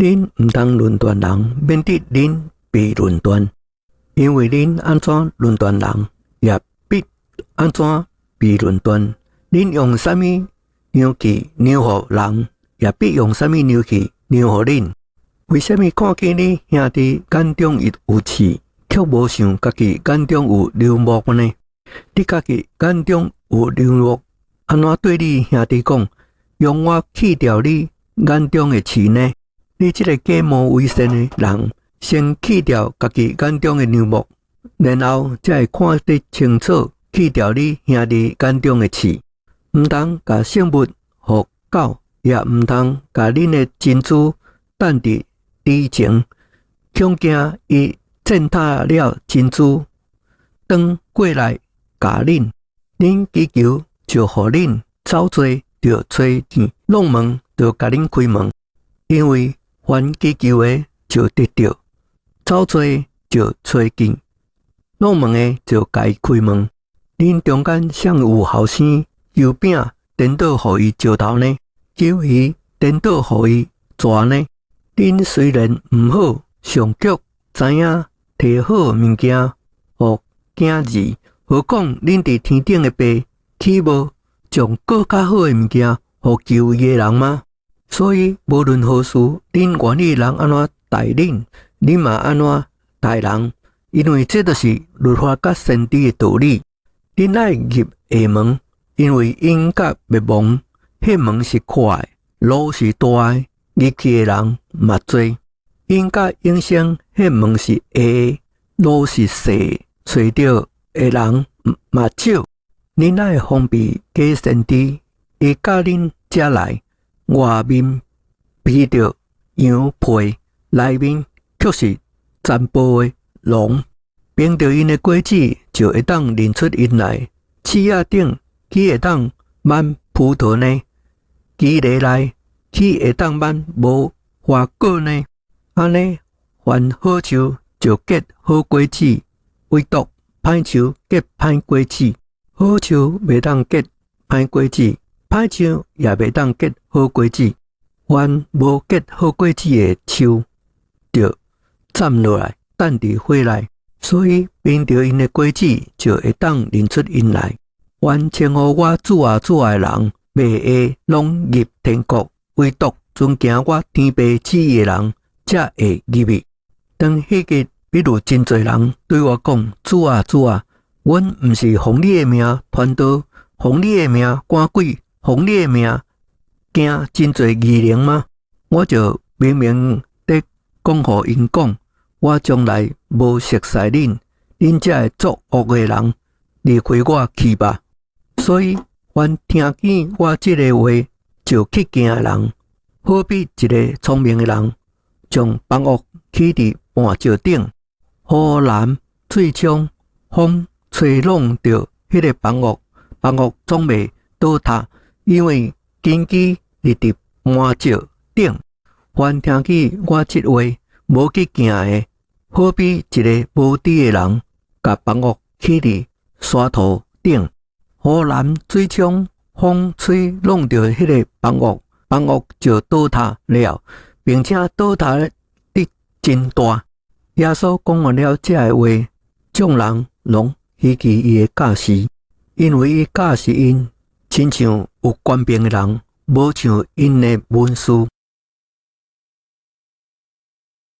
恁毋通論斷人，免得恁被論斷。因為恁按怎論斷人，也必按怎被論斷。恁用啥物量器量予人，也必用啥物量器量予恁。為啥物看見你兄弟眼中有刺，卻無想家己眼中有梁木呢？你家己眼中有梁木，按怎對你兄弟講，容我去掉你眼中的刺呢？你這个假冒為善的人，先去掉家己眼中的梁木，然後才會看得清楚，去掉你兄弟眼中的刺。毋通共聖物予狗，也毋通共恁的珍珠擲佇豬前，恐驚伊踐踏了珍珠，轉過來咬恁。恁祈求就予恁，走揣就揣見，挵門就共恁開門。因為凡祈求的就得著，走揣就揣見，挵門的就共伊開門。恁中間誰有後生求餅，顛倒予伊石頭呢？求魚，顛倒予伊蛇呢？恁雖然毋好，尚卻知影提好物件予囝兒，何況恁佇天頂的爸，豈無將閣較好的物件予求伊的人嗎？所以無論何事，恁願意人按怎待恁，恁嘛按怎待人，因為這就是律法佮先知的道理。恁愛入狹門，因為陰佮滅亡，彼門是闊的，路是大的，入去的人嘛濟。陰佮永生，彼門是狹的，路是細，揣著的人嘛少。恁愛防備假先知，伊到恁遮來，外面披著羊皮，內面卻是殘暴的狼。憑著𪜶的果子，就會當認出𪜶來。刺仔頂豈會當挽葡萄呢？蒺藜內豈會當挽無花果呢？按呢，凡好樹就結好果子，唯獨歹樹結歹果子。好樹袂當結歹果子，歹樹也袂當結好果子。凡無結好果子的樹，就斬落來，擲佇火內。所以憑著𪜶的果子，就會當認出𪜶來。凡稱呼我主啊主啊的人，袂會攏入天國，唯獨遵行我天父旨意的人，才會入去。當彼日，必有真濟人對我講：主啊主啊，阮毋是奉你的名傳道，奉你的名趕鬼，奉你的名行真濟異能嗎？我就明明地講予𪜶講：我從來無熟似恁，恁這个作惡的人，離開我去吧。所以，凡聽見我這个話就去行的人，好比一个聰明的人，將房屋起佇磐石頂，雨淋、水沖、風吹弄著彼个房屋，房屋總袂倒塌，因為根基立佇磐石頂。凡聽見我這話無去行的，好比一个無知的人，共房屋起佇沙塗頂，雨淋、水沖、風吹弄著彼个房屋，房屋就倒塌了，並且倒塌得真大。耶穌講完了這个話，眾人攏稀奇伊的教示，因為伊教示𪜶，親像有權柄的人，無像𪜶的文士。